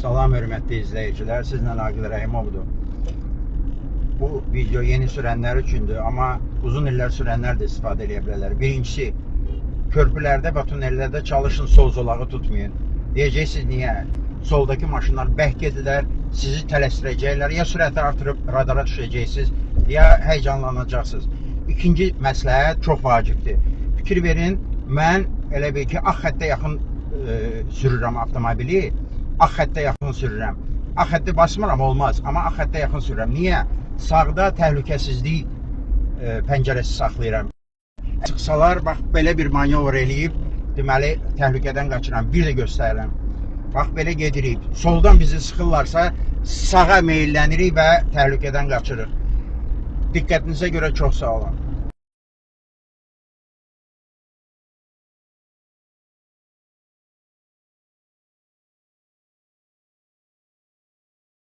Salam hörmətli izləyicilər, sizlə Aqil Rəhimovdur. Bu video yeni sürənlər üçündür, amma uzun illər sürənlər də istifadə edə bilərlər. Birincisi, körpülərdə və tunellərdə çalışın sol zolağı tutmayın. Deyəcəksiniz niyə? Soldakı maşınlar bərk gedirlər, sizi tələsdirəcəklər, ya sürəti artırıb radara düşəcəksiniz, ya həyəcanlanacaqsınız. İkinci məsləhət çox vacibdir. Fikir verin, mən elə bil ki, ağ xəttə yaxın sürürəm avtomobili, ağ xəttə yaxın sürürəm. Ağ xətti basmıram, olmaz, amma ağ xəttə yaxın sürürəm. Niyə? Sağda təhlükəsizlik pəncərəsi saxlayıram. Çıxsalar, bax belə bir manevr eləyib, deməli təhlükədən qaçıram. Bir də göstərirəm. Bax belə gedirik. Soldan bizi sıxırlarsa, sağa meyillənirik və təhlükədən qaçırıq. Diqqətinizə görə çox sağ olun.